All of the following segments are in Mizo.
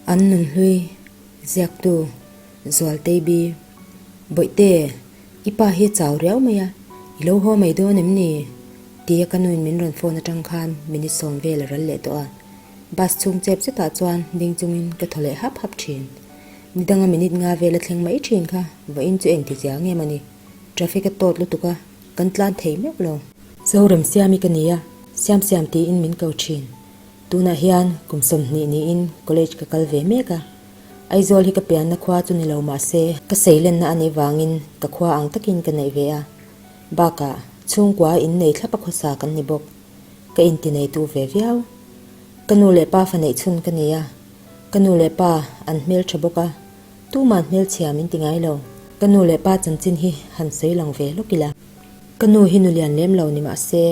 An nunhlui ziaktu Zualtei Bi, Bawihte, i pa hi a chau riau mai a, i lo haw mai dawn em ni? tia ka nuin min rawn phone atang khan minute sawm vel a ral leh tawh a. Bus chhung chep zetah chuan ding chungin ka thaw leh hap hap thin. Ni danga minute nga vel a thleng mai thin kha vawiin chu engti zia nge mawni? Traffic a tawt lutuk a, kan tlan thei meuh lo. Zorem Siami ka ni a, Siam Siam tiin min ko thin. Tunah hian kum 20 niin college ka kal ve mek a. Aizawl hi ka pianna khua chu ni lo mah se ka seilenna a nih vangin ka khua ang takin ka neih ve a. Bakah chhungkua innei thlap a khawsa kan ni bawk. Ka intineitu ve viau. Ka nu leh pa fa neih chhun ka ni a. Ka nu leh pa an hmeltha bawk a, tuman hmelchhia min ti ngai lo. Ka nu leh pa chanchin hi han sawi lang ve lawk ila. Ka nu hi nu lian lem lo ni mah se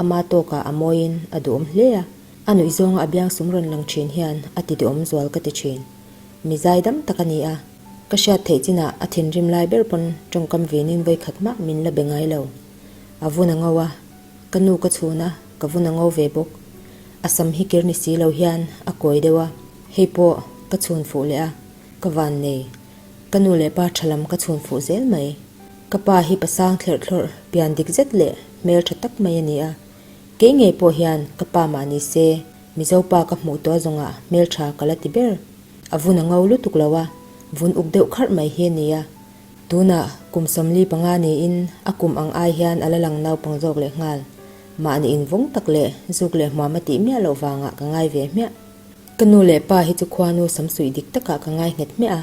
Ama tawkah a mawiin a duhawm hle a, a nuih zawnga a biangsum rawn lang thin hian a ti duhawm zual ka ti thin. Mi zaidam tak a ni a, ka hriat theih chinah a thinrim lai ber pawn tawngkam vinin vawikhat mah min la be ngai lo. A vun a ngo a, ka nu ka chhun a, ka vun a ngo ve bawk. A sam hi kir ni si lo hian a kawi deuh a, hei pawh ka chhun fuh leh a, ka van nei. Ka nu leh pa tha lam ka chhun fuh zel mai. Ka pa hi pasang thlerh thlawrh pian dik zet leh hmel tha tak mai a ni a. Kei ngei pawh hian ka pa mah ni se, Mizo pa ka hmuh tawh zawngah hmel tha ka la ti ber. A vun a ngo lutuk lo a, vun uk deuh kharh mai hi a ni a. Tunah kum 45 niin a kum ang ai hian a la lang naupang zawk leh nghal. Mahni invawng tak leh zuk leh hmuam a tih miah loh vangah ka ngai ve hmiah. Ka nu leh pa hi chu khuanu samsuih dik takah ka ngai nghet hmiah a.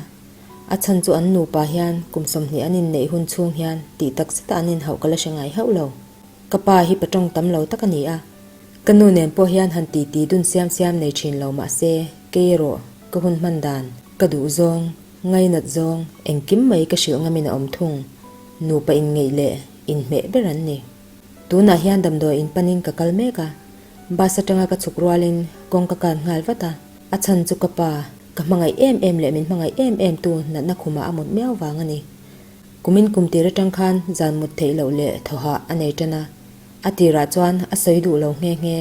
A chhan chu an nupa hian kum 20 an inneih hun chhung hian tih tak zeta an inhauh ka la hre ngai hauh lo. Ka pa hi pa tawng tam lo tak a ni a. Ka nu nen pawh hian han titi dun siam siam nei thin lo mah se, kei erawh ka hun hman dan, ka duh zawng, ngainat zawng, engkim mai ka hrilh ngamin a awm thung. Nupa inngeih leh inhmeh ber an ni. Tunah hian damdawi in panin ka kal mek a, bus atanga ka chhuk rualin kawng ka kan nghal vat a, a chhan chu ka pa, ka hmangaih em em leh min hmangaih em em tu natna khumah a mut miau vang a ni. Kumin kum tir atang khan zan mut theih loh leh thawhah a nei tan a, a tirah chuan a sawi duh lo nghe nghe.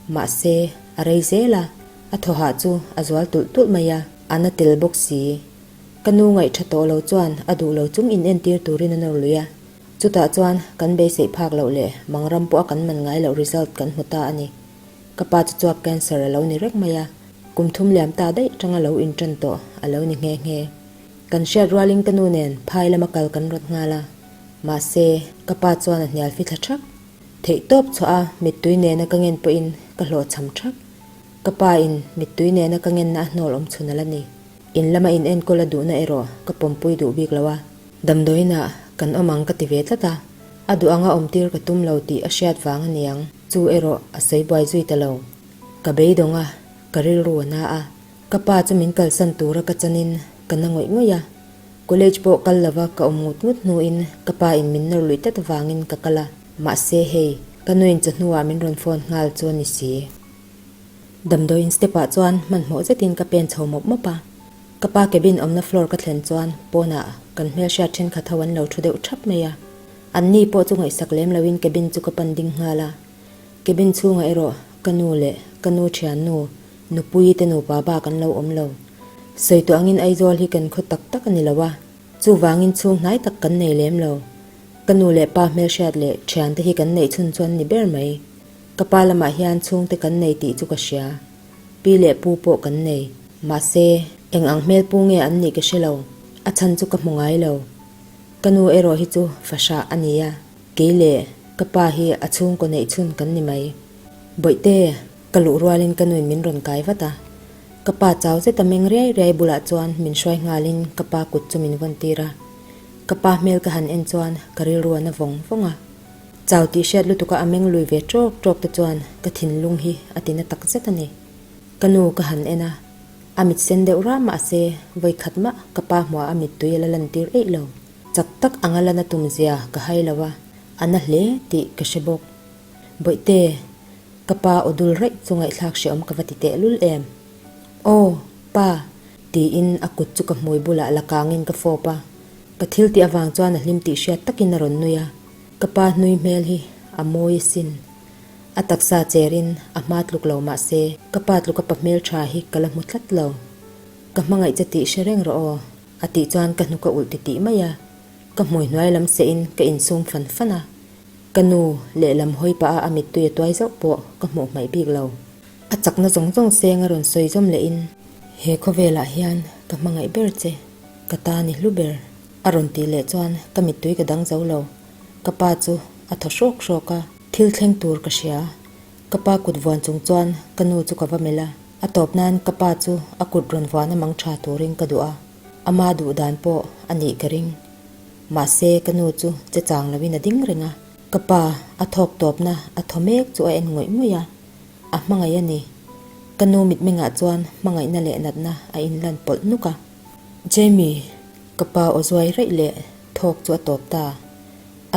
Mahse, a rei zel a, a thawhah chu a zual tulh tulh mai a, a na tel bawk si. Ka nu ngaih tha tawh lo chuan a duh lo chung inentir turin a nawr lui a. Chutah chuan kan beiseih phak loh leh mangram pawha kan man ngai loh result kan hmu ta a ni. Ka pa chu chuap cancer a lo ni reng mai a, kum thum liam ta daih atanga lo intan tawh a lo ni nghe nghe. Kan hriat rualin ka nu nen phai lama kal kan rawt nghal a, mahse ka pa chuan a hnial fithla thak. Theihtawp chhuah a mittui nena ka ngen pawhin ka hlawhchham thak. Ka pa in mittui nena ka ngenna a hnawl awm chhun a la ni. In lama in enkawl a duhna erawh ka pawmpui duh bik lo a. Damdawiinah kan awm ang ka ti ve tlat a, a duh anga awmtir ka tum lo tih a hriat vang a niang, chu erawh a sawi buai zui ta lo. Ka beidawng a, ka rilru a na a, ka pa chu min kalsan tura ka chanin ka na ngawih ngawih a. College pawh kal lova ka awm ngut ngut hnuin ka pa in min nawr luih tlat avangin ka kal a, mahse hei, ka nuin chawhnuah min rawn phone nghal chu a ni si. Damdawiin step ah chuan hmanhmawh zetin ka pen chho mawp mawp a. Ka pa cabin awmna floor ka thlen chuan pawnah kan hmelhriat thenkhat ho an lo thu deuh thap mai a. An ni pawh chu ngaihsak lem loin cabin chu ka pan ding nghal a. Cabin chhungah erawh ka nu leh ka nu thiannu Nupuii te nupa bak an lo awm lo. Sawi tawh angin Aizawl hi kan khaw tak tak a ni lo a, chuvangin chhung hnai tak kan nei lem lo. Ka nu leh pa hmelhriat leh thiante hi kan neih chhun chuan ni ber mai. Ka pa lamah hian chhungte kan nei tih chu ka hria. Pi leh pu pawh kan nei. Mahse, eng ang hmel pu nge an nih ka hre lo. A chhan chu ka hmu ngai lo. Ka nu erawh hi chu fahrah a ni a, kei leh ka pa hi a chhungkaw neih chhun kan ni mai. Bawihte, ka luh rualin ka nuin min rawn kai vat a. Ka pa chau zet a meng riai riai bulah chuan min hruai nghalin ka pa kut chu min vawn tir a. Ka pa hmel ka han en chuan ka rilru a na vawng vawng a. Chau tih hriat lutuka a meng lui ve ṭawk ṭawk te chuan ka thinlung hi a ti na tak zet a ni. Ka nu ka han en a, a mit sen deuh ram mah se vawikhat mah ka pa hmuah a mittui a la lantir eih lo. Chak tak anga la na tum zia ka hai lo a, a na hle tih ka hre bawk. Bawihte, ka pa aw dul raih chu ngaihthlak hreawm ka va ti tehlul em? Aw, pa, tiin a kut chu ka hmui bulah la kangin ka fawp a. Ka thil tih avang chuan a hlim tih hriat takin a rawn nui a. Ka pa hnui hmel hi a mawi asin. A taksa cherin a hma tluk lo mah se, ka pa tluka pa hmeltha hi ka la hmu tlat lo. Ka hmangaih che tih hre reng rawh aw, a tih chuan ka hnuk a ulh titih mai a. Ka hmui hnuai lam sehin ka insum fan fan a. Ka nu lehlam hawi pah a a mittui a tuai zauh pawh ka hmuh hmaih bik lo. A chakna zawng zawng seng a rawn sawi zawm lehin, He khawvelah hian ka hmangaih ber che, ka ta ni hlu ber, a rawn tih leh chuan ka mittui ka dang zo lo. Ka pa chu a thaw hrawk hrawk a, thil thleng tur ka hria. Ka pa kut vuan chung chuan ka nu chu ka va melh a, a tawp nan ka pa chu a kut rawn vuan a mang tha turin ka duh a, ama duh dan pawh a nih ka ring. Mahse ka nu chu che chang loin a ding reng a, ka pa a thawk tawpna a thaw mek chu a en ngawih ngawih a, a hmangaih a ni. Ka nu mitmengah chuan hmangaihna leh natna a inlan pawlh nuk a. Jamie, ka pa aw zuai raih leh thawk chu a tawp ta.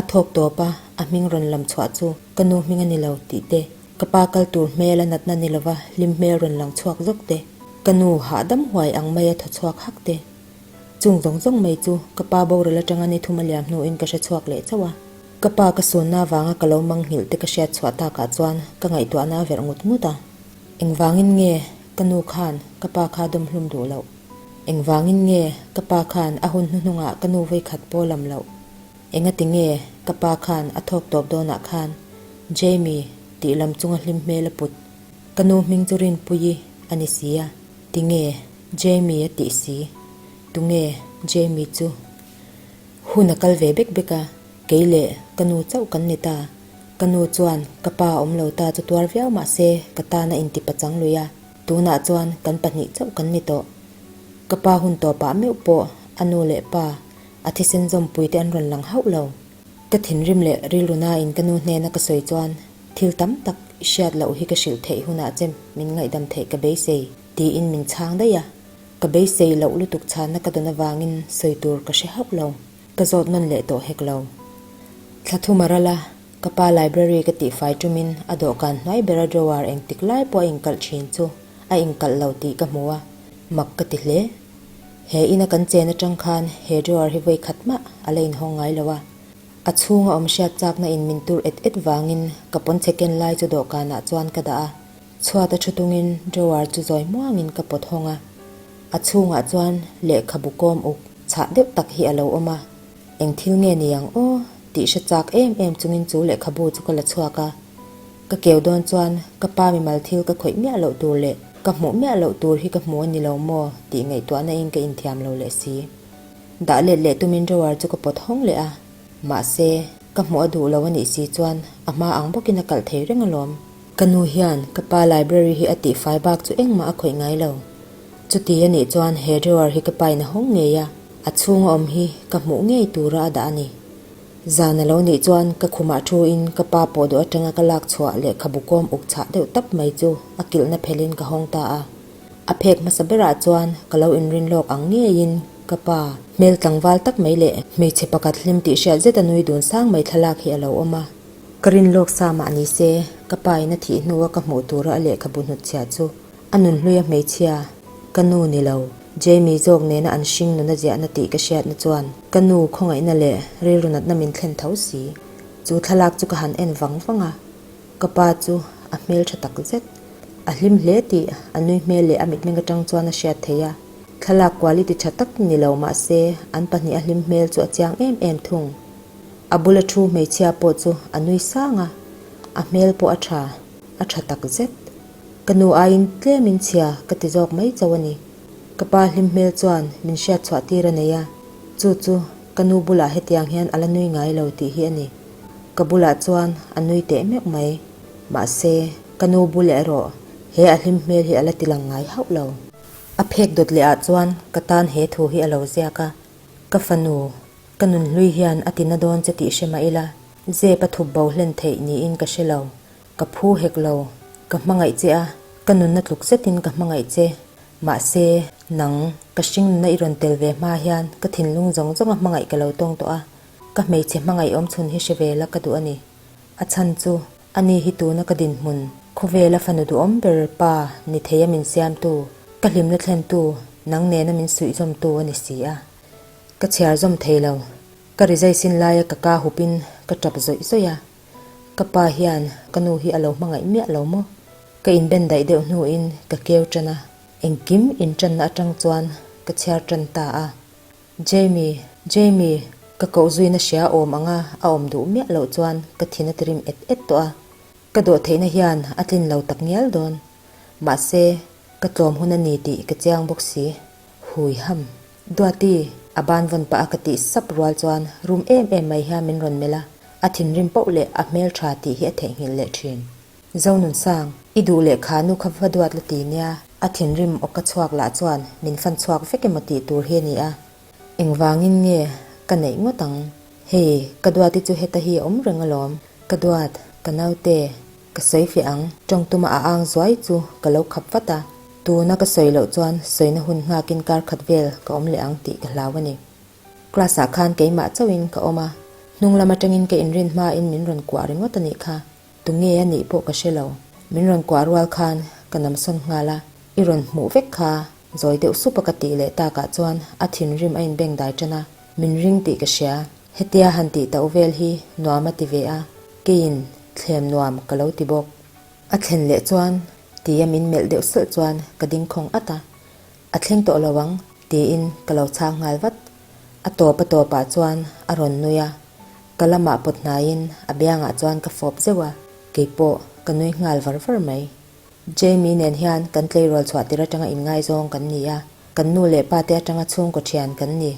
A thawk tawp a, a hming rawn lam chhuah chu ka nu hming a ni lo tih te, ka pa kal tur hmel a natna ni lova hlim hmel rawn lang chhuak zawk te, ka nu hahdam huai ang mai a thaw chhuak hak te. Chung zawng zawng mai chu ka pa boral atanga ni thum a liam hnuin ka hre chhuak leh chauh a. Ka pa ka sunna avanga ka lo mangnghilh te ka hriat chhuah takah chuan ka ngaihtuahna a verh ngut ngut a. Engvangin nge ka nu khan ka pa kha dawmhlum duh loh? Engvangin nge ka pa khan a hun hnuhnungah ka nu vawikhat pawh lam loh? Engati nge ka pa khan a thawk tawp dawnah khan Jamie tih lam chunga hlim hmel a put? Ka nu hming chu Rinpuii a ni si a, tinge Jamie a tih si? Tunge Jamie chu? Hun a kal ve bek bek a, kei leh ka nu chauh kan ni ta. Ka nu chuan ka pa awm lo ta chu tuar viau mah se ka tan a inti pachang lui a, tunah chuan kan pahnih chauh kan ni tawh. Ka pa hun tawpah meuh pawh a nu leh pa a thisen zawmpui te an rawn lang hauh lo. Ka thinrim leh rilru nain ka nu hnena ka sawi chuan thil tam tak i hriat loh hi ka hrilh theih hunah che min ngaihdam theih ka beisei tiin min chhang daih a. Ka beisei loh lutuk chhanna ka dawn avangin sawi tur ka hre hauh lo. Ka zawt nawn leh tawh hek lo. Thla thum a ral a, ka pa library ka tihfai tumin a dawhkan hnuai bera drawer engtik lai pawh a inkalh thin chu a inkalh lo tih ka hmu a, mak ka ti hle. He ina kan chen atang khan he drawer hi vawi khat mah a la inhawng ngai lo a. A chhunga awm hriat chakna in min tur et et vangin ka pawnchhe ken lai chu dawhkanah chuan ka dah a. Chhuat a thu tungin drawer chu zawi muangin ka pawt hawng a, a chhungah chuan lehkhabu kawm uk chhah deuh tak hi a lo awm a, eng thil nge ni ang aw tih hre chak em em chungin chu lehkhabu chu ka la chhuak a, ka keu dawn chuan ka pa mimal thil ka khawih miah loh tur leh ka hmuh miah loh tur hi ka hmu a ni lo maw tih ngaihtuahna in ka inthiam lo leh si. Dah let leh tumin drawer chu ka pawt hawng leh a, mahse ka hmuh a duh lo a nih si chuan a hma ang bawkin a kalh thei reng alawm. Ka nu hian ka pa library hi a tihfai bak chu engmah a khawih ngai lo. Chuti a nih chuan he drawer hi ka pa in a hawng ngei a, a chhunga awm hi ka hmuh ngei tura a dah a ni. Zan a lo nih chuan ka khumah thu in ka pa pawh duh atanga ka lak chhuah lehkhabu kawm uk chhah deuh tap mai chu a kilhna phelhin ka hawng ta a. A phek hmasa berah chuan ka lo inrin lawk ang ngeiin ka pa hmel tlangval tak mai leh hmeichhe pakhat hlim tih hriat zet a nui dun sang mai thlalak hi a lo awm a. Ka rin lawk sa mah ni se, ka pa in a thih hnua ka hmuh tura a lehkhabu hnutchhiah chu a nunhluia hmeichhia, ka nu ni lo, Jamie zawk nena an hring nuna ziahna tih ka hriatna chuan ka nu khawngaihna leh rilru natna min thlen tho si. Chu thlalak chu ka han en vang vang a, ka pa chu a hmeltha tak zet. A hlim hle tih a nui hmel leh a mitmeng atang chuan a hriat theih a, thlalak quality tha tak ni lo mah se an pahnih a hlim hmel chu a chiang em em thung. A bula thu hmeichhia pawh chu a nui sang a, a hmel pawh a tha, a tha tak zet. Ka nu aiin tlemin chhia ka ti zawk mai chauh a ni. Ka pa hlim hmel chuan min hriat chhuah tir a nei a, chu chu ka nu bulah hetiang hian a la nui ngai lo tih hi a ni. Ka bulah chuan a nui teh meuh mai. Mahse, ka nu bul erawh he a hlim hmel hi a la ti lang ngai hauh lo. A phek dawt leh ah chuan ka tan he thu hi a lo ziak a, Ka fanu, Ka nunhlui hian a tina dawn che tih hre mah ila, zep a thup bo hlen theih niin ka hre lo. Ka phu hek lo. Ka hmangaih che a, ka nunna tluk zetin ka hmangaih che. Mahse, nang, ka hring nuna i rawn tel ve hma hian ka thinlung zawng zawnga hmangaih ka lo tawng tawh a, ka hmeichhe hmangaih awmchhun hi hre ve la ka duh a ni. A chhan chu, ani hi tuna ka dinhmun, khawvela fanu duhawm ber pa ni theia min siamtu, ka hlimna thlentu, nang nena min suihzawmtu a ni si a. Ka chhiar zawm thei lo. Ka rizai sin laia ka ka hupin ka tap zawih zawih a. Ka pa hian ka nu hi a lo hmangaih miah lo maw? Ka inben daih deuh hnuin ka keu tan a. Engkim inṭanna aṭang chuan ka chhiar ṭan ta a. Jamie, Jamie, ka koh zuina hria awm anga a awm duh miah loh chuan ka thin a ti rim et et tawh a. Ka dawh theihna hian a tlin lo tak ngial dawn. Mahse, ka tlawm hun a ni tih ka chiang bawk si. Hui ham. Duati, a ban vawn pah a ka tih sap rual chuan rum em em mai hian min rawn melh a, a thinrim poh leh a hmeltha tih hi a theihnghilh leh thin. Zonunsang, i duh leh kha nu kha va duat la ti nia, a thinrim awka chhuak lah chuan min fan chhuak vek emaw tih tur hi a ni a. Engvangin nge ka neih ngawt ang? Hei, ka duati chu heta hi a awm reng alawm. Ka duat, ka naute, ka sawi fiah ang, tawng tuma a ang zuai chu ka lo khap vat a. Tuna ka sawi loh chuan sawina hun nghakin kar khat vel ka awm leh ang tih ka hlau a ni. Class ah khan keimah chauhin ka awm a, hnung lam atangin ka inrin hmain min rawn kuah ringawt a nih kha. Tunge a nih pawh ka hre lo. Min rawn kuah rual khan ka namsawn nghal a, i rawn hmuh vek kha zawi deuh sup a ka tih leh takah chuan a thinrim a inbeng dai tan a, min ring tih ka hria. Hetia han tih tauh vel hi nuam a ti ve a, keiin thlem nuam ka lo ti bawk. A thlen leh chuan tia min melh deuh salh chuan ka ding khawng at a, a thleng tawh lo ang tiin ka lo chhang nghal vat. A tawp a tawpah chuan a rawn nui a, ka lamah pawt hnaiin a biangah chuan ka fawp zeuh a, keipawh ka nui nghal var var mai. Jamie nen hian kan tleirawl chhuah tir atanga inngaizawng kan ni a, kan nu leh pa te atanga chhungkaw thian kan ni.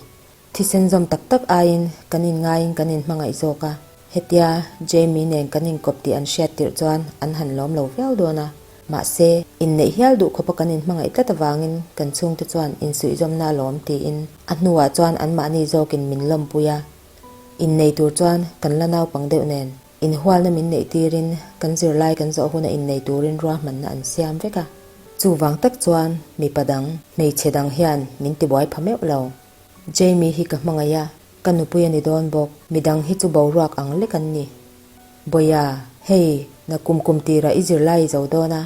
Thisen zawm tak tak aiin kan inngaiin kan inhmangaih zawk a, hetia Jamie nen kan inkawp tih an hriat tirh chuan an han lawm lo viau dawn a. Mahse, inneih hial duh khawpa kan inhmangaih tlat avangin kan chhungte chuan insuihzawmna a lawm tiin a hnuah chuan anmahni zawkin min lawmpui a. Innei tur chuan kan la naupang deuh nen inhualna min neih tirin kan zirlai kan zawh huna innei turin ruahmanna an siam vek a. Chuvang tak chuan mipa dang, hmeichhe dang hian min tibuai pha meuh lo. Jamie hi ka hmangaih a, ka nupui a ni dawn bawk. Midang hi chu boruak ang lek an ni. Bawia, hei, na kum kum tirah i zirlai i zo dawn a,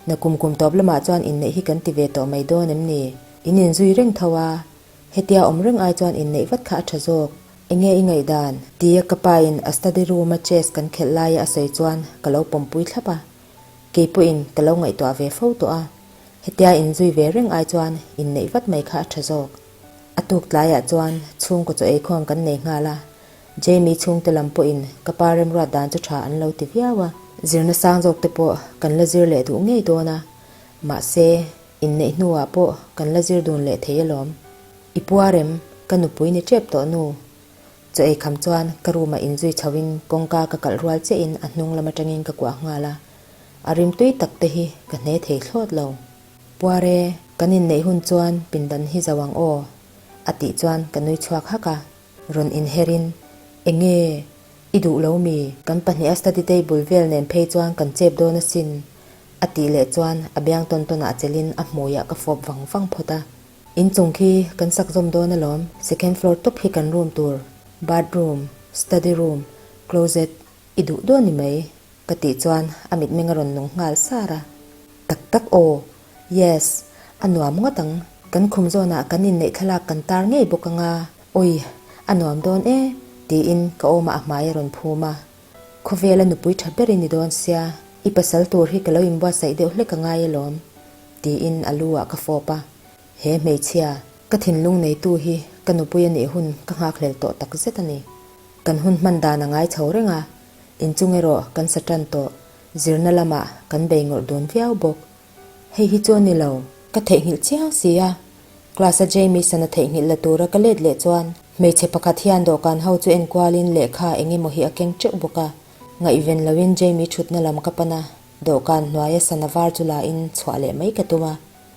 na kum kum tawp lamah chuan inneih hi kan ti ve tawh mai dawn em ni? In inzui reng tho a, hetia awm reng ai chuan inneih vat kha a tha zawk. Enge i ngaihdan? Tia ka pa in a study room a chess kan khelh laia a sawi chuan ka lo pawmpui thlap a. Kei pawhin ka lo ngaihtuah ve fo tawh a, hetia inzui ve reng ai chuan inneih vat mai kha a tha zawk. A tuk tlaiah chuan chhungkaw chaw eikhawm kan nei nghal a, Jamie chhungte lam pawhin ka pa remruat dan chu tha an lo ti viau a. Zirna sang zawk te pawh kan la zir leh duh ngei dawn a, mahse inneih hnuah pawh kan la zir dun leh thei alawm. I puarem, ka nupui ni tep tawh nu. Chaw ei kham chuan ka room ah inzui chho in kawngka ka kalh rual chiah in a hnung lam atangin ka kuah nghal a, a rimtui tak te hi ka hne thei thlawt lo. Puare, kan inneih hun chuan pindan hi zo ang aw, a tih chuan ka nui chhuak hak a. Rawn inher in, Enge, i duh lo mi? Kan pahniha study table vel nen phei chuan kan chep dawn asin, a tih leh chuan a biang tawn tawn ah chelh in a hmui ah ka fawp vang vang phawt a. Inchung khi kan sak zawm dawn alawm, second floor tawp hi kan room tur, bathroom, study room, closet, i duh dawn ni mai, ka tih chuan a mitmeng a rawn nung nghal sar a. Tak tak aw, yes, a nuam ngawt ang, kan khum zawnah kan inneih thlalak kan tar ngei bawk anga, awi, a nuam dawn e, tiin ka awmah a hmai a rawn phum a. Khawvela nupui tha ber i ni dawn sia, i pasal tur hi ka lo inbuatsaih deuh hlek a ngai alawm, tiin a lu ah ka fawp a. He hmeichhia, ka thinlung neitu hi ka nupui a nih hun ka nghakhlel tawh tak zet a ni. Kan hun hman dan a ngai chho reng a, inchung erawh kan sa tan tawh, zirna lamah kan bei ngawrh dun viau bawk. Hei hi chu a ni lo. Ka theihnghilh chiang si a, class a Jamie sana theihnghilh la tura ka let leh chuan hmeichhe pakhat hian dawhkan ho chu enkualin lehkha eng emaw hi a keng teuh bawk a. Ngaihven loin Jamie thutna lam ka pan a, dawhkan hnuaia sana var chu la in chhuah leh mai ka tum a.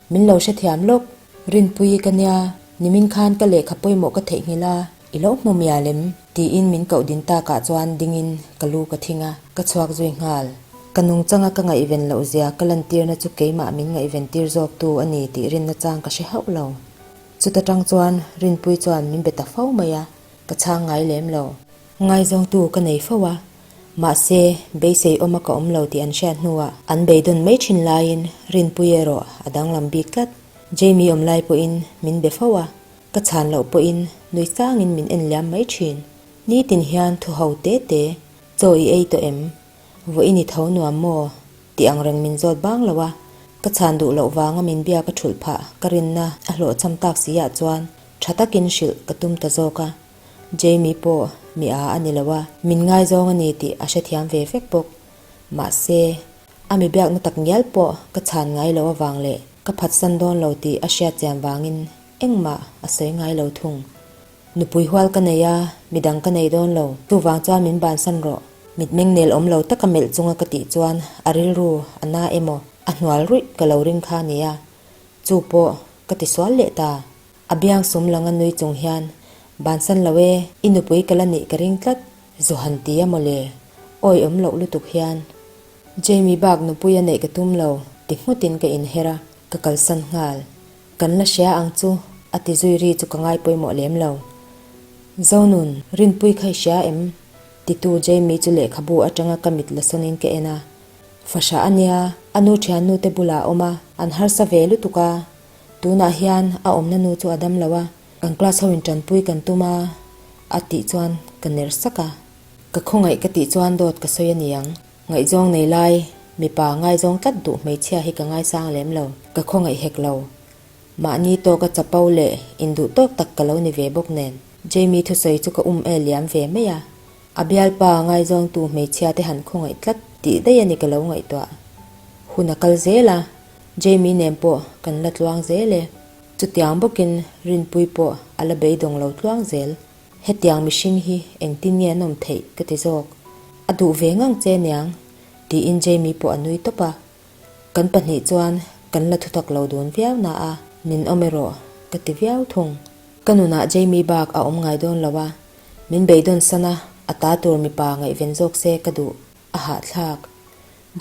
Min lo hrethiam lawk, Rinpuii ka nia, nimin khan ka lehkha pawimawh ka theihnghilh a, i lo hmu mial em? Tiin min koh din takah chuan dingin ka lu ka thing a, ka chhuak zui nghal. Ka nungchanga ka ngaihven loh zia ka lantirna chu keimah min ngaihven tir zawktu a ni tih rinna chang ka hre hauh lo. Chuta tang chuan Rinpuii chuan min be ta fo mai a, ka chhang ngai lem lo. Ngaizawngtu ka nei fo a, mahse beisei awma ka awm lo tih an hriat hnuah an beidawn mai thin laiin Rinpuii erawh a danglam bik tlat. Jamie awm lai pawhin min be fo a, Ka chhan loh pawhin nui sangin min en liam mai thin. Nitin hian thu ho te te, Chaw i ei tawh em? Vawiin i tho nuam maw? tih ang reng min zawt bang lo a. Ka chhan duh loh vanga min biak a thulh phah ka rinna a hlawhchham tak si ah chuan tha takin hrilh ka tum ta zawk a. Jamie pawh mi a a ni lo a, min ngaizawng a ni tih a hrethiam ve vek bawk. Mahse, a mi biakna tak ngial pawh ka chhan ngai lo avang leh ka phatsan dawn lo tih a hriatchian vangin engmah a sawi ngai lo thung. Nupui hual ka nei a, midang ka nei dawn lo. Chuvang chuan min bansan rawh. Mitmeng nel awm lo taka melh chunga ka tih chuan a rilru a na emaw a hnual ruih ka lo ring kha nia. Chu pawh ka ti sual leh ta. A biang sum langa nui chung hian, Bansan lo e, i nupui ka la nih ka ring tlat, zu han ti a maw le? Awi awm loh lutuk hian. Jamie bak nupui a neih ka tum lo, ti nghutin ka inher a, ka kalsan nghal. Kan la hria ang chu, a ti zui ri chu ka ngai pawimawh lem lo. Zonun, Rinpui kha i hria em? Titu Jamie chu lehkhabu atanga ka mit la sawnin ka en a. Fahrah a nia, a nu thiannu te bulah a awm a, an harsa ve lutuk a. Tunah hian a awmna nu chu a dam lo a, kan class ho in tanpui kan tum a, a tih chuan ka ner sak a. Ka khawngaih ka tih chuan dawt ka sawi a ni ang. Ngaihzawng nei lai, mipa ngaizawng tlat duh hmeichhia hi ka ngaisang lem lo, ka khawngaih hek lo. Mahni tawka chapo leh induh tawk tak ka lo ni ve bawk nen. Jamie thusawi chu ka um e liam ve mai a, a bialpa ngaizawngtu hmeichhia te han khawngaih tlat tih daih a ni ka lo ngaihtuah. Hun a kal zel a, Jamie nen pawh kan la tluang zel e. Chutiang bawkin Rinpui pawh a la beidawng lo tluang zel. Hetiang mihring hi engtin nge an awm theih ka ti zawk. A duh ve ngang che niang tiin Jamie pawh a nui tawp a. Kan pahnih chuan kan la thutak lo dun viau na a, nin awm erawh ka ti viau thung. Ka nunah Jamie bak a awm ngai dawn lo a, min beidawn san a, a ta tur mipa ngaihven zawk se ka duh, a hahthlak.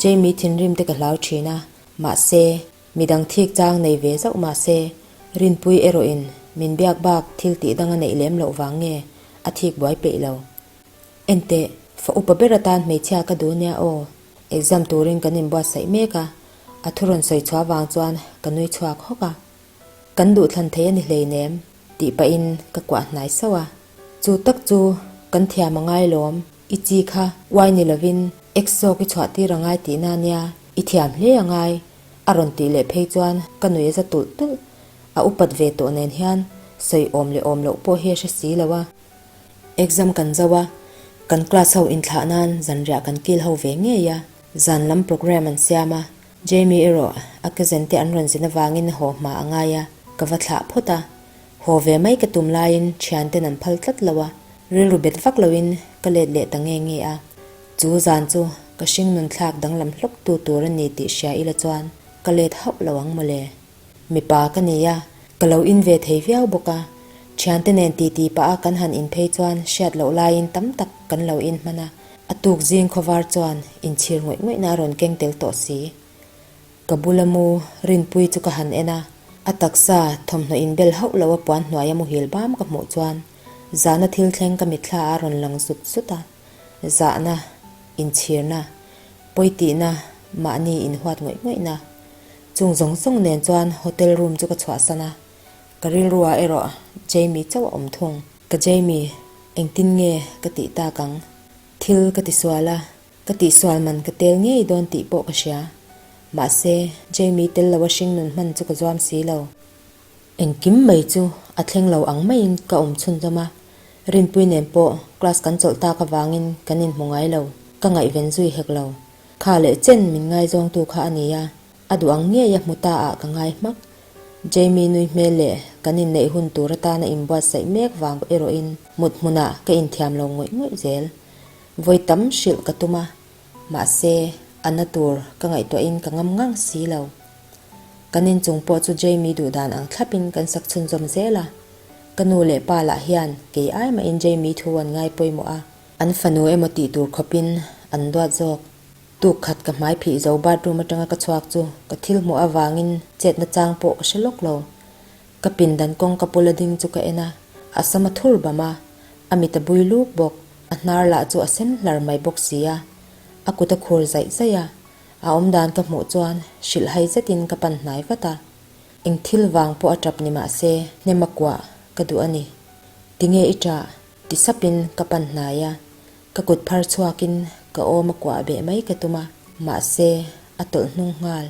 Jamie thinrim te ka hlau thin a, mahse, Midang thik chang nei ve zauh mah se, Rinpui erawhin min biak bak thil tih dang a neih lem loh vang nge a thik buai peih lo. Enteh, fa upa ber atan hmeichhia ka duh nia aw, exam turin kan inbuatsaih mek a, a thu rawn sawi chhuah vang chuan ka nui chhuak hawk a. Kan duhthlan thei a ni hleinem, tih pahin ka kuah hnai sauh a. Chu tak chu kan thiam a ngai lawm, i chi kha uai ni lovin X zawk i chhuah tir a ngai tihna nia, i thiam hle a ngai, A rawn tih leh phei chuan ka nui a za tulh tulh. A upat ve tawh nen hian sawi awm leh awm loh pawh hi a hre si lo a. Exam kan zo a, kan class ho inthlah nan zanriah kan kil ho ve ngei a. Zan lam program an siam a, Jamie erawh a cousin te an rawn zin avangin haw hma a ngai a, ka va thlah phawt a. Haw ve mai ka tum laiin thianten an phal tlat lo a, rilru bet vak loin ka let leh ta nge nge a. Chu zan chu ka hringnun thlak danglam hlawk tu tur a ni tih hria ila chuan ka let hauh lo ang mawle. Mipa ka ni a, ka lo in ve thei viau bawk a, thiante nen titi pah a kan han in phei chuan hriat loh laiin tam tak kan lo in hman a, a tuk zing khawvar chuan inchhir ngawih ngawihna a rawn keng tel tawh si. Ka bula mu Rinpui chu ka han en a, a taksa thawmhnaw inbel hauh lo a puan hnuaia muhil bam ka hmuh chuan zahna thil thleng ka mitthla a rawn lang zut zut a. Zahna, inchhirna, pawitihna, mahni inhuat ngawih ngawihna. Chung zawng zawng nen chuan hotel room chu ka chhuahsan a, ka rilruah erawh Jamie chauh a awm thung. Ka Jamie, engtin nge ka tih tak ang? Thil ka tisual a, ka tihsual man ka tel ngei dawn tih pawh ka hria. Mahse, Jamie tel loa hringnun hman chu ka zuam si lo. Engkim mai chu a thleng lo ang maiin ka awm chhunzawm a, Rinpui nen pawh class kan chawlh tak avangin kan inhmu ngai lo, ka ngaihven zui hek lo. Kha leh chen min ngaizawngtu kha a ni a, a duh ang ngei a hmu ta ah ka ngai hmak. Jamie nui hmel leh kan inneih hun tur atana inbuatsaih mek vang erawhin mut hmunah ka inthiam lo ngawih ngawih zel. Vawi tam hrilh ka tum a, mahse a na tur ka ngaihtuahin ka ngam ngang si lo. Kan inchung pawh chu Jamie duh dan ang thlapin kan sak chhunzawm zel a. Ka nu leh pa lah hian kei ai mahin Jamie thu an ngai pawimawh a, an fanu emaw tih tur khawpin an duat zawk. Tuk khat ka hmai phih zo bathroom atanga ka chhuak chu ka thil hmuh avangin chetna chang pawh ka hre lawk lo. Ka pindan kawngka pula ding chu ka en a, a sam a thur bam a, a mit a bui luk bawk, a hnar lah chu a sen hlar mai bawk si a, a kut a khur zaih zaih a. A awmdan ka hmuh chuan hrilh hai zetin ka pan hnai vat a, eng thil vang pawh a tap ni mah se hnem a kuah ka duh a ni. Tinge i ṭah? ti sapin ka pan hnai a, ka kut phar chhuakin ka awm a kuah beh mai ka tum a, mahse a tawlh hnung nghal.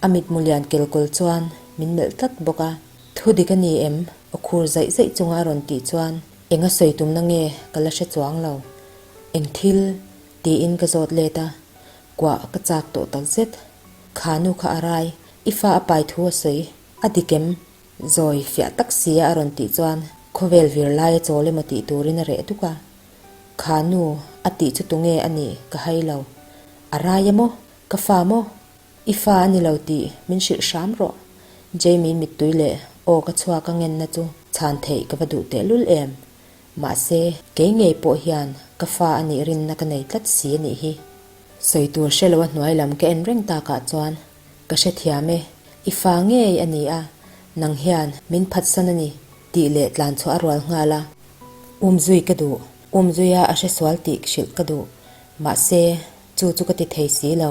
A mitmu lian kelkawl chuan min melh tlat bawk a. Thu dik a ni em? Aw khur zaih zaih chunga a rawn tih chuan eng a sawi tumna nge ka la hre chuang lo. Eng thil? tiin ka zawt let a, kuah ka chak tawh tak zet. Kha nu kha a rai, i fa a pai thu a sawi, a dik em? Zawi fiah tak sia a rawn tih chuan khawvel vir lai a chawl emaw tih turin a reh duk a. Kha nu a tih chu tunge a nih ka hai lo. A rai a maw? Ka fa maw? I fa a ni lo tih min hrilh hram rawh. Jamie mittui leh aw ka chhuak a ngenna chu chhan theih ka va duh tehlul em. Mahse, kei ngei pawh hian ka fa a nih rinna ka nei tlat si a nih hi. Sawi tur hre lo a hnuai lam ka en reng takah chuan ka hrethiam e, i fa ngei a ni a, nang hian min phatsan a ni tih leh tlan chhuah a rual nghal a. Umzui ka duh, umzuia a hresual tih hrilh ka duh. Mahse, chu chu ka ti thei si lo.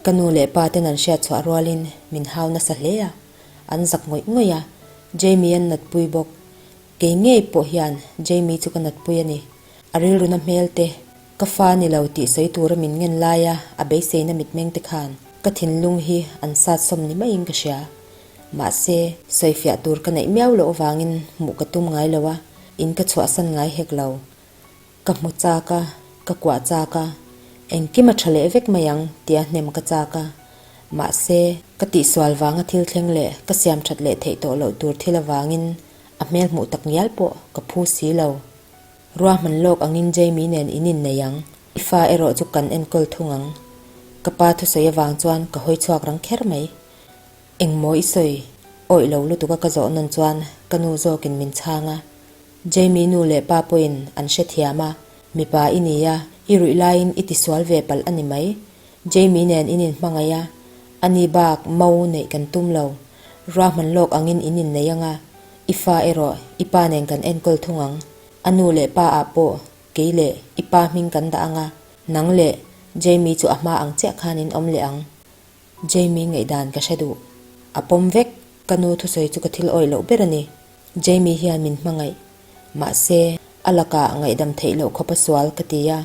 Ka nu leh pa ten an hriat chhuah rualin min hau nasa hle a, an zak ngawih ngawih a, Jamie an natpui bawk. Kei ngei pawh hian Jamie chu ka natpui a ni. A rilruna hmel te, ka fa ni lo tih sawi tura min ngen laia a beiseina mitmeng te khan ka thinlung hi an sat sawm ni maiin ka hria. Mahse, sawifiah tur ka neih miau loh avangin hmuh ka tum ngai lo a, in ka chhuahsan ngai hek lo. Ka hmu chak a, ka kuah chak a, engkim a tha leh vek mai ang tia hnem ka chak a. Mahse, ka tihsual vanga thil thleng leh ka siam that leh theih tawh loh tur thil avangin a hmel hmuh tak ngial pawh ka phu si lo. Ruahman lawk angin Jamie nen in innei ang, i fa erawh chu kan enkawl thung ang. Ka pa thusawi avang chuan ka hawi chhuak rang kher mai. Engmaw i sawi? Awih lo lutuk a ka zawh nawn chuan ka nu zawkin min chhang a. Jamie nu leh pa pawhin an hrethiam a, mipa i ni a, i ruih laiin i tisual ve palh a ni mai. Jamie nen in inhmangaih a, ani bak mo neih kan tum lo. Ruahman lawk angin in innei ang a, i fa erawh i pa nen kan enkawl thung ang. A nu leh pa ah pawh kei leh i pa hming kan dah ang a, nang leh Jamie chu a hma ang chiah khan in awm leh ang. Jamie ngaihdan ka hre duh. A pawm vek, ka nu thusawi chu ka thil awih loh ber a ni. Jamie hian min hmangaih. Mahse, a lakah ngaihdam theih loh khawp a sual ka ti a,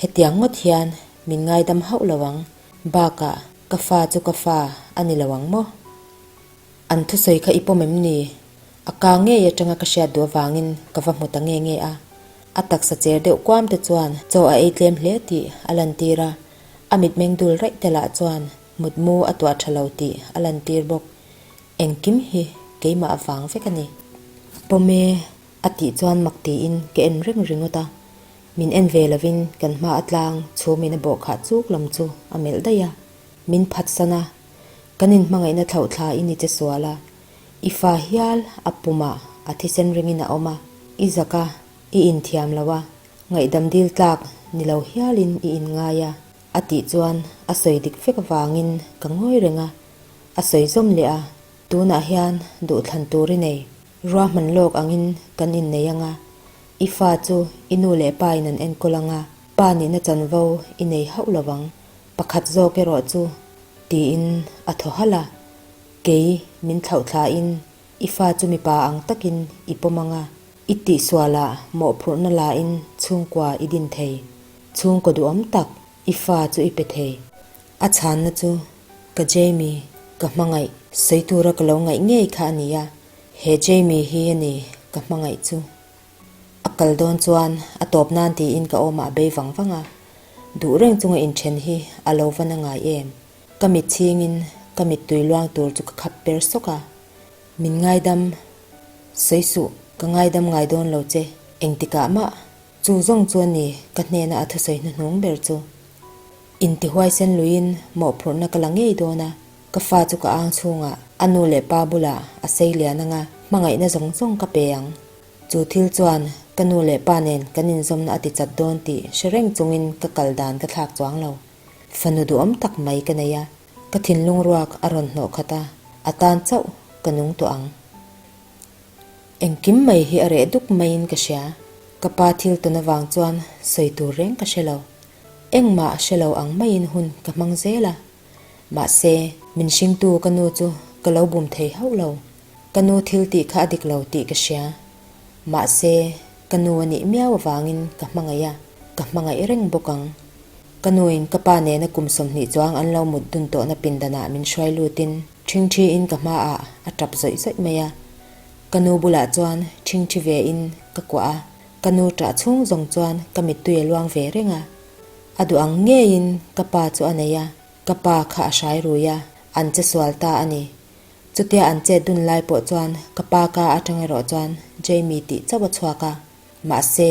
hetiang ngawt hian min ngaidam hauh lo ang. Bakah, ka fa chu ka fa a ni lo ang maw? An thusawi kha i pawm em ni? A ka ngei atanga ka hriat duh avangin ka va hmu ta nge nge a. A taksa cher deuh kuam te chuan chaw a ei tlem hle tih a lantir a, a mitmeng dul raih te lah chuan mutmu a tuah tha lo tih a lantir bawk. Engkim hi keimah avang vek a ni. Pawm e, a tih chuan mak tiin ka en reng ringawt a. Min en ve lovin kan hma a tlang chhumin a bawhkhah chuk lam chu a melh daih a. Min phatsan a, kan inhmangaihna thlauhthla i ni che sual a. I fa hial a pumah a thisen ringin a awm a, i zak a, i inthiam lo a, ngaihdam dil tlak ni lo hialin i inngai a, a tih chuan a sawi dik vek avangin ka ngawi reng a. A sawi zawm leh a, tunah hian duhthlan tur i nei. Ruahman lawk angin kan innei ang a, i fa chu i nu leh pa in an enkawl ang a, pa nihna chanvo i nei hauh lo ang. Pakhat zawk erawh chu tiin a thaw halh a, kei min thlauhthlain i fa chu mipa ang takin i pawm ang a, i tihsualah mawhphurhna lain chhungkua i din thei. Chhungkaw duhawm tak i fa chu i pe thei. A chhanna chu ka Jamie ka hmangaih sawi tura ka lo ngaih ngei kha a ni a, he Jamie hi a ni ka hmangaih chu. A kal dawn chuan a tawp nan tiin ka awmah a bei vang vang a, duh reng chunga inthen hi a lo va na ngai em. Ka mit chhingin ka mittui luang tur chu ka khap per sawk a, min ngaidam sawi suh, ka ngaidam ngai dawn lo che, engtikah mah chu zawng chu a ni ka hnena a thusawi hnuhnung ber chu. Intihuaisen luiin mawhphurhna ka la ngei dawn a, ka fa chu ka ang chhungah a nu leh pa bulah a sei lian anga hmangaihna zawng zawng ka pe ang. Chu thil chuan ka nu leh pa nen kan inzawmna a ti chat dawn tih hre reng chungin ka kal dan ka thlak chuang lo. Fanu duhawm tak mai ka nei a, ka thinlung ruak a rawn hnawh khat a, a tan chauh ka nung tawh ang. Engkim mai hi a reh duk maiin ka hria. Ka pa thil tawn avang chuan sawi tur reng ka hre lo. Engmah hre lo ang maiin hun ka hmang zel a. Mahse, min hringtu ka nu chu ka lo bum thei hauh lo. Ka nu thil tih kha a dik lo tih ka hria. Mahse, ka nu a nih miau avangin ka hmangaih a, ka hmangaih reng bawk ang. Ka nuin ka pa nena kum 20 chuang an lo mut dun tawhna pindanah min hruai lutin ṭhingṭhiin ka hmaah a ṭap zawih zawih mai a. Ka nu bulah chuan ṭhingṭhi vein ka kuah a, ka nu ṭah chhung zawng chuan ka mittui a luang ve reng a. A duh ang ngeiin ka pa chu a nei a, ka pa kha a hrai rui a, an che sual ta a ni. Chutia an chet dun lai pawh chuan ka pa ka atang erawh chuan Jamie tih chauh a chhuak a, mahse,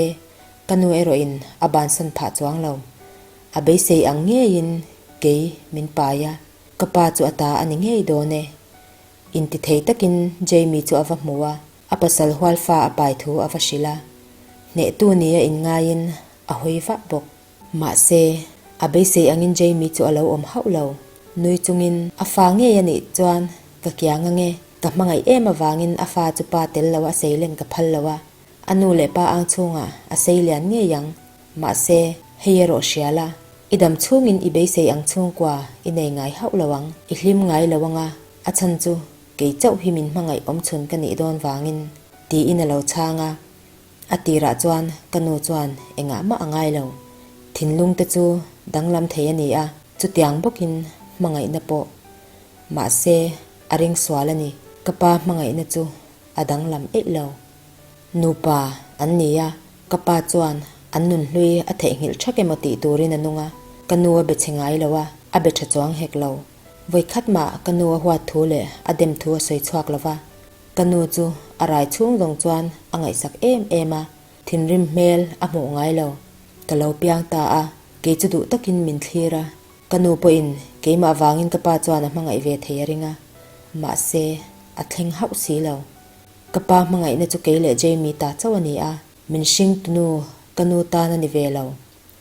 ka nu erawhin a bansan phah chuang lo. A beisei ang ngeiin kei min pai a, ka pa chu a ta a ni ngei dawn e. Intithei takin Jamie chu a va hmu a, a pasal hual fa a pai thu a va hrilh a, hnehtu nia inngaiin a hawi vah bawk. Mahse, a beisei angin Jamie chu a lo awm hauh lo. Nui chungin, A fa ngei a nih chuan ka kiang ange, ka hmangaih em avangin a fa chu pa tel lo a seilen ka phal lo a, a nu leh pa ang chhungah a seilian ngei ang. Mahse, hei erawh hria la, i dam chhungin i beisei ang chhungkua i nei ngai hauh lo ang, i hlim ngai lo anga, a chhan chu kei chauh hi min hmangaih awmchhun ka nih dawn vangin, tiin a lo chhang a. A tirah chuan ka nu chuan engah mah a ngai lo. Thinlung te chu danglam thei a ni a, chutiang bawkin hmangaihna pawh. Mahse, a ring sual a ni. Ka pa hmangaihna chu a danglam eih lo. Nupa an ni a, ka pa chuan an nunhlui a theihnghilh thak emaw tih turin a nung a, ka nu a be chhe ngai lo a, a be tha chuang hek lo. Vawikhat mah ka nu a huat thu leh a dem thu a sawi chhuak lo va. Ka nu chu a rai chhung zawng chuan a ngaihsak em em a, thinrim hmel a hmuh ngai lo. Ka lo piang ta a, kei chu duh takin min thlir a. Ka nu pawhin keimah vangin ka pa chuan a hmangaih ve thei a ring a, mahse a thleng hauh si lo. Ka pa hmangaihna chu kei leh Jamie ta chauh a ni a, min hring tunu ka nu tan a ni ve lo.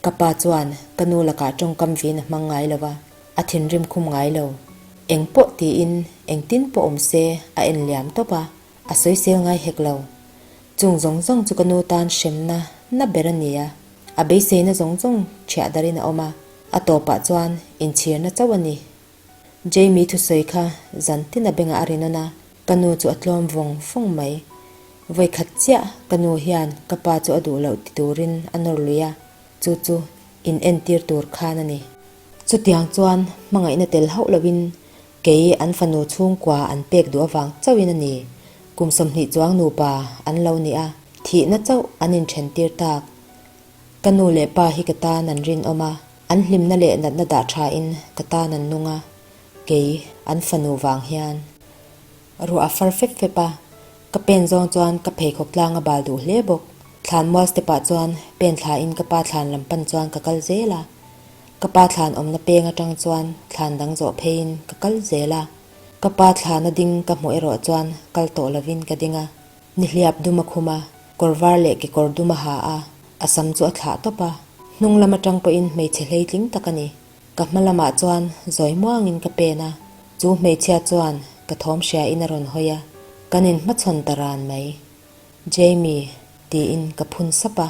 Ka pa chuan ka nu lakah tawngkam vin a hmang ngai lo a, a thinrim khum ngai lo. Eng pawh tiin engtin pawh awm se a en liam tawp a, a sawisel ngai hek lo. Chung zawng zawng chu ka nu tan hremna na ber a ni a, a beiseina zawng zawng ṭhiah darin a awm a, a tawpah chuan inchhirna chauh a ni. Jamie thusawi kha zan tin a bengah a rinawn a, ka nu chu a tlawm vawng vawng mai. Vawikhat chiah ka nu hian ka pa chu a duh loh ti turin a nawr lui a, chu chu in entir tur khan a ni. Chutiang chuan hmangaihna tel hauh loin kei an fanu chhungkua an pek duh avang chauhin a ni. Kum 20 chuang nupa an lo ni a, thihna chauh an inthen tir tak. Ka nu leh pa hi ka tan an rinawm a, An hlimna leh natna dah thain ka tan an nung a, kei an fanu vang hian. Ruah a far fep fep a, ka pen zawng chuan ka pheikhawk tlang a bal duh hle bawk. Thlan mual step ah chuan pen thlain ka pa thlan lam pan chuan ka kal zel a. Ka pa thlan awmna peng atang chuan thlan dang zawh pheiin ka kal zel a. Ka pa thlana ding ka hmuh erawh chuan kal tawh lovin ka ding a. Nihliap dum a khum a, kawr var leh kekawr dum a ha a, a sam chu a thlah tawp a. Hnung lam atang pawhin hmeichhe hleitling tak a ni. Ka hma lamah chuan zawi muangin ka pen a, chu hmeichhia chuan ka thawm hriain a rawn hawi a, kan inhmachhawn ta ran mai. Jamie, tiin ka phun sap a.